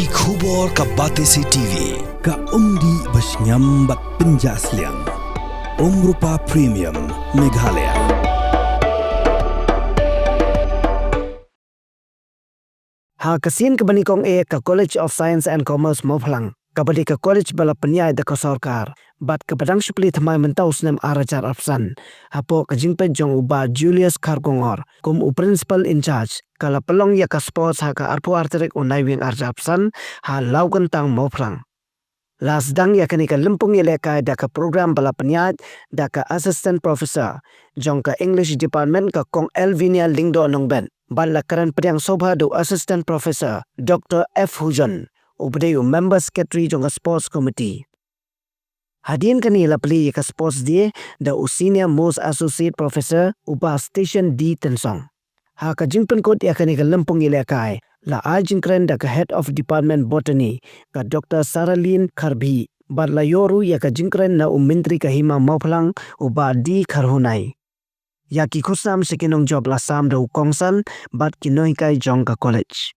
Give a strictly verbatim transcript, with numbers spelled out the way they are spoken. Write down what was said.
Ki khubor ka Batesi T V, ka umdih ba shngiam bad pynjah sliang. Umrupa Premium, Meghalaya. Ha ka sien kaba nyngkong eh, ka College of Science and Commerce Mawphlang, kaba dei ka college ba la pynïaid da ka sorkar bad kaba dang shu plie thymmai mynta u snem ar hajar arphew san, hapoh ka jingpeit jong u Bah Julius Kharkongor kum u principal in charge, ka la pynlong ïa ka sports ha ka arphew ar tarik u Naiwieng ar hajar arphew san, ha Lawkyntang Mawphlang. La sdang ïa kane ka lympung ïalehkai da ka program ba la pynïaid da ka Assistant Professor jong ka English Department, ka Kong Elvinia Lyngdoh Nongbet, bad la kren pdiang sngewbha da u Assistant Professor Doctor F Hujon, uba dei u Member Secretary jong ka Sports Committee. Hadien kane la plie ïa ka Sports Day da u Senior Most Associate Professor, u Bah Station D Tynsong. Ha ka jingpynkut ïa kane ka lympung ïalehkai, la ai jingkren da ka Head of Department Botany, ka Doctor Saralyn Kharbhih, bad la ïoh ruh ïa ka jingkren na u Myntri ka Hima Mawphlang, u Bah D Kharhunai. Ïa ki khusnam sha ki nongjop la sam da u kongsan bad ki nonghikai jong ka college.